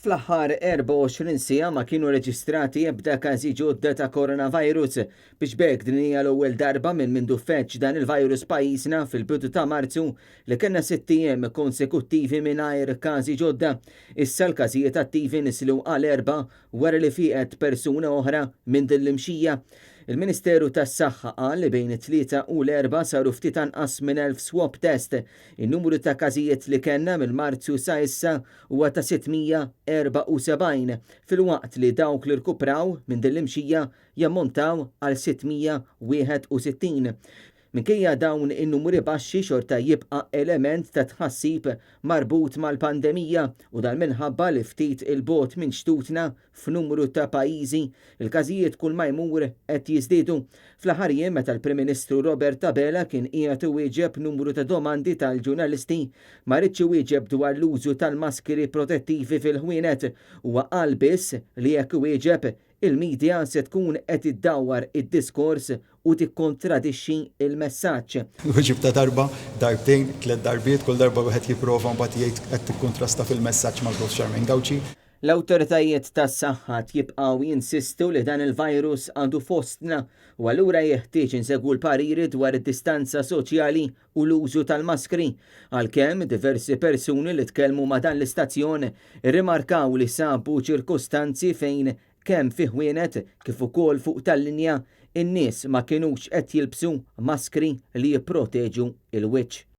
Fl-aħħar 24 siegħa ma kienu reġistrati ebda każi ġodda ta' coronavirus biex b'hekk din hija l-ewwel darba minn mindu feġġ dan il-virus pajjiżna fil-bidu ta' Marzu li kellna sitt ijiem konsekuttivi mingħajr każi ġodda. Issa l-każijiet attivi niżlu għal erbgħa wara li fieqet persuna oħra minn din l-imxija. Il-Ministeru tas-Saħħa qal li bejn it-Tlieta u l-Erbgħa saru ftit anqas minn 1,000 swab test. In-numru ta' każijiet li kellna minn Marzu sa issa huwa ta' 674, filwaqt li dawk li rkupraw minn din l-imxija jammontaw għal 661. Minkejja dawn in-numri baxxi xorta jibqa' element ta' tħassib marbut mal-pandemija u dan minħabba li ftit 'il bogħod minn xtutna f'numru ta' pajjiżi, il-każijiet kull ma jmur qed jiżdiedu. Fl-aħħar jiem meta l-Prim Ministru Robert Abela kien qiegħed iwieġeb numru ta' domandi tal-ġurnalisti, ma riedx iwieġeb dwar l-użu tal-maskri protettivi fil-ħwienet. Huwa qal biss li jekk iwieġeb, Il-media se tkun qed iddawwar id-diskors u tikkontradixxi l-messaġġ. Weġibtha darba, darbtejn, tlett darbiet, kull darba wieħed jipprova mbagħad jgħid qed tikkuntrasta fil-messaġġ mal-Prof Charmaine Gauci. L-awtoritajiet tas-saħħa jibqgħu jinsistu li dan il-virus għadu fostna u allura jeħtieġ insegwu l-pariri dwar id-distanza soċjali u l-użu tal-maskri, għalkemm diversi persuni li tkellmu ma' dan l-istazzjon irrimarkaw li sabu ċirkustanzi fejn kemm fi ħwienet kif ukoll fuq tal-linja in-nies ma kinux qed jilbsu maskri li jipproteġu l-wiċċ.